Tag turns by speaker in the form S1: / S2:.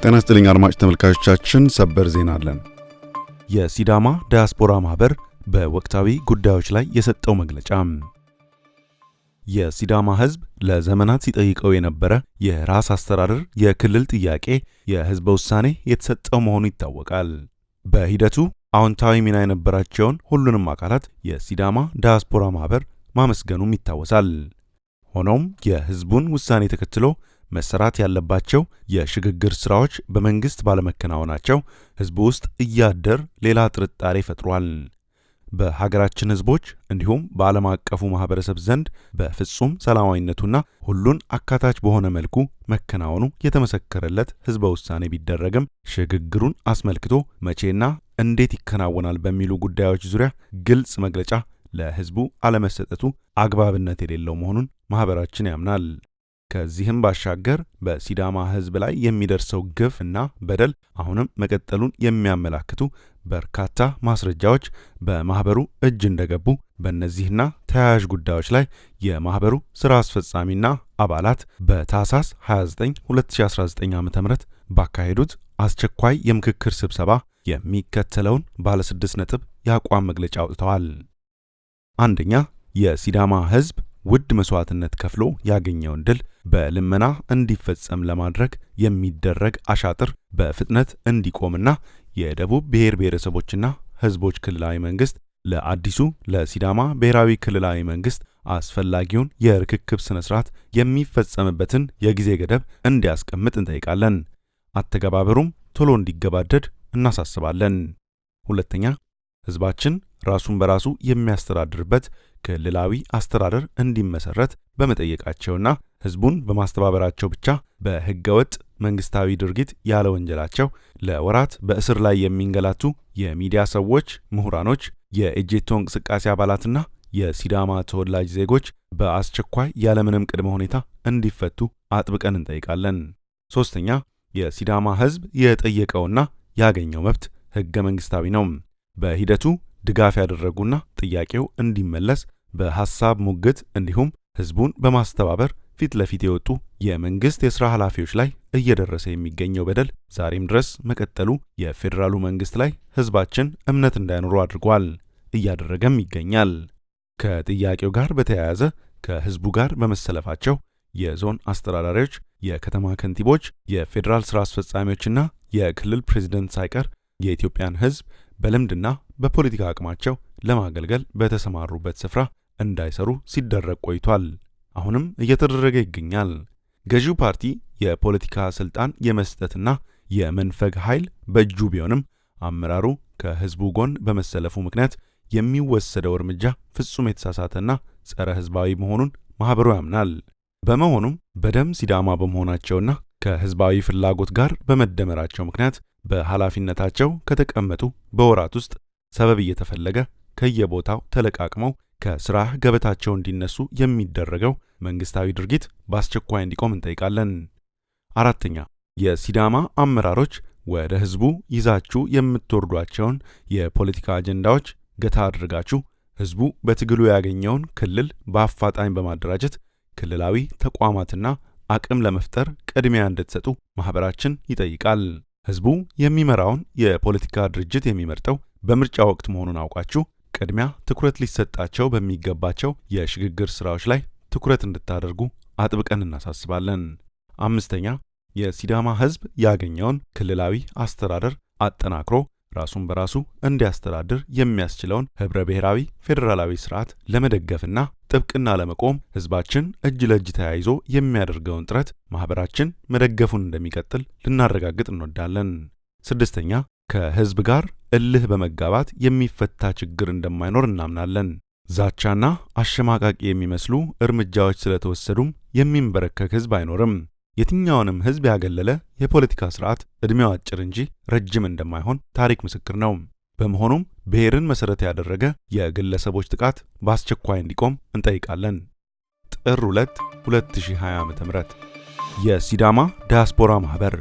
S1: ጤና ይስጥልኝ አድማጭ ተመልካቾቻችን፣ ሰበር ዜና አለን።
S2: የሲዳማ ዲያስፖራ ማህበር በወቅታዊ ጉዳዮች ላይ የሰጠው መግለጫ። የሲዳማ ሕዝብ ለዘመናት ሲጠይቀው የነበረ የራስ አስተዳደር የክልል ጥያቄ የሕዝበ ውሳኔ የተሰጠው መሆኑ ይታወቃል። በሂደቱ አዎንታዊ ሚና የነበራቸውን ሁሉንም አካላት የሲዳማ ዲያስፖራ ማህበር ማመስገኑም ይታወሳል። ሆኖም የሕዝቡን ውሳኔ ተከትሎ መሰራት ያለባቸው የሽግግር ስራዎች በመንግስት ባለመከናወናቸው ሕዝቡ ውስጥ እያደር ሌላ ጥርጣሬ ፈጥሯል። በሀገራችን ሕዝቦች እንዲሁም በዓለም አቀፉ ማህበረሰብ ዘንድ በፍጹም ሰላማዊነቱና ሁሉን አካታች በሆነ መልኩ መከናወኑ የተመሰከረለት ሕዝበ ውሳኔ ቢደረግም፣ ሽግግሩን አስመልክቶ መቼና እንዴት ይከናወናል በሚሉ ጉዳዮች ዙሪያ ግልጽ መግለጫ ለሕዝቡ አለመሰጠቱ አግባብነት የሌለው መሆኑን ማኅበራችን ያምናል። ከዚህም ባሻገር በሲዳማ ሕዝብ ላይ የሚደርሰው ግፍ እና በደል አሁንም መቀጠሉን የሚያመላክቱ በርካታ ማስረጃዎች በማኅበሩ እጅ እንደገቡ፣ በእነዚህና ተያያዥ ጉዳዮች ላይ የማኅበሩ ሥራ አስፈጻሚና አባላት በታህሳስ 29 2019 ዓ.ም ባካሄዱት አስቸኳይ የምክክር ስብሰባ የሚከተለውን ባለ 6 ነጥብ የአቋም መግለጫ አውጥተዋል። አንደኛ፣ የሲዳማ ሕዝብ ውድ መስዋዕትነት ከፍሎ ያገኘውን ድል በልመና እንዲፈጸም ለማድረግ የሚደረግ አሻጥር በፍጥነት እንዲቆምና የደቡብ ብሔር ብሔረሰቦችና ሕዝቦች ክልላዊ መንግስት ለአዲሱ ለሲዳማ ብሔራዊ ክልላዊ መንግስት አስፈላጊውን የርክክብ ስነ ስርዓት የሚፈጸምበትን የጊዜ ገደብ እንዲያስቀምጥ እንጠይቃለን። አተገባበሩም ቶሎ እንዲገባደድ እናሳስባለን። ሁለተኛ፣ ሕዝባችን ራሱን በራሱ የሚያስተዳድርበት ክልላዊ አስተዳደር እንዲመሰረት በመጠየቃቸውና ሕዝቡን በማስተባበራቸው ብቻ በሕገወጥ መንግስታዊ ድርጊት ያለ ወንጀላቸው ለወራት በእስር ላይ የሚንገላቱ የሚዲያ ሰዎች፣ ምሁራኖች፣ የኤጄቶ እንቅስቃሴ አባላትና የሲዳማ ተወላጅ ዜጎች በአስቸኳይ ያለምንም ቅድመ ሁኔታ እንዲፈቱ አጥብቀን እንጠይቃለን። ሶስተኛ፣ የሲዳማ ሕዝብ የጠየቀውና ያገኘው መብት ሕገ መንግስታዊ ነው። በሂደቱ ድጋፍ ያደረጉና ጥያቄው እንዲመለስ በሐሳብ ሙግት እንዲሁም ሕዝቡን በማስተባበር ፊት ለፊት የወጡ የመንግስት የሥራ ኃላፊዎች ላይ እየደረሰ የሚገኘው በደል ዛሬም ድረስ መቀጠሉ የፌዴራሉ መንግስት ላይ ሕዝባችን እምነት እንዳይኖረው አድርጓል፣ እያደረገም ይገኛል። ከጥያቄው ጋር በተያያዘ ከሕዝቡ ጋር በመሰለፋቸው የዞን አስተዳዳሪዎች፣ የከተማ ከንቲቦች፣ የፌዴራል ሥራ አስፈጻሚዎችና የክልል ፕሬዝደንት ሳይቀር የኢትዮጵያን ሕዝብ በልምድና በፖለቲካ አቅማቸው ለማገልገል በተሰማሩበት ስፍራ እንዳይሰሩ ሲደረግ ቆይቷል። አሁንም እየተደረገ ይገኛል። ገዢው ፓርቲ የፖለቲካ ስልጣን የመስጠትና የመንፈግ ኃይል በእጁ ቢሆንም፣ አመራሩ ከሕዝቡ ጎን በመሰለፉ ምክንያት የሚወሰደው እርምጃ ፍጹም የተሳሳተና ጸረ ሕዝባዊ መሆኑን ማኅበሩ ያምናል። በመሆኑም በደም ሲዳማ በመሆናቸውና ከሕዝባዊ ፍላጎት ጋር በመደመራቸው ምክንያት በኃላፊነታቸው ከተቀመጡ በወራት ውስጥ ሰበብ እየተፈለገ ከየቦታው ተለቃቅመው ከስራ ገበታቸው እንዲነሱ የሚደረገው መንግስታዊ ድርጊት በአስቸኳይ እንዲቆም እንጠይቃለን። አራተኛ፣ የሲዳማ አመራሮች ወደ ህዝቡ ይዛችሁ የምትወርዷቸውን የፖለቲካ አጀንዳዎች ገታ አድርጋችሁ ህዝቡ በትግሉ ያገኘውን ክልል በአፋጣኝ በማደራጀት ክልላዊ ተቋማትና አቅም ለመፍጠር ቅድሚያ እንድትሰጡ ማኅበራችን ይጠይቃል። ህዝቡ የሚመራውን የፖለቲካ ድርጅት የሚመርጠው በምርጫ ወቅት መሆኑን አውቃችሁ ቅድሚያ ትኩረት ሊሰጣቸው በሚገባቸው የሽግግር ስራዎች ላይ ትኩረት እንድታደርጉ አጥብቀን እናሳስባለን። አምስተኛ፣ የሲዳማ ህዝብ ያገኘውን ክልላዊ አስተዳደር አጠናክሮ ራሱን በራሱ እንዲያስተዳድር የሚያስችለውን ህብረ ብሔራዊ ፌዴራላዊ ስርዓት ለመደገፍና ጥብቅና ለመቆም ህዝባችን እጅ ለእጅ ተያይዞ የሚያደርገውን ጥረት ማኅበራችን መደገፉን እንደሚቀጥል ልናረጋግጥ እንወዳለን። ስድስተኛ፣ ከህዝብ ጋር እልህ በመጋባት የሚፈታ ችግር እንደማይኖር እናምናለን። ዛቻና አሸማቃቂ የሚመስሉ እርምጃዎች ስለተወሰዱም የሚንበረከክ ህዝብ አይኖርም። የትኛውንም ህዝብ ያገለለ የፖለቲካ ስርዓት ዕድሜው አጭር እንጂ ረጅም እንደማይሆን ታሪክ ምስክር ነው። በመሆኑም ብሔርን መሠረት ያደረገ የግለሰቦች ጥቃት በአስቸኳይ እንዲቆም እንጠይቃለን። ጥር 2 2020 ዓ.ም። የሲዳማ ዲያስፖራ ማኅበር።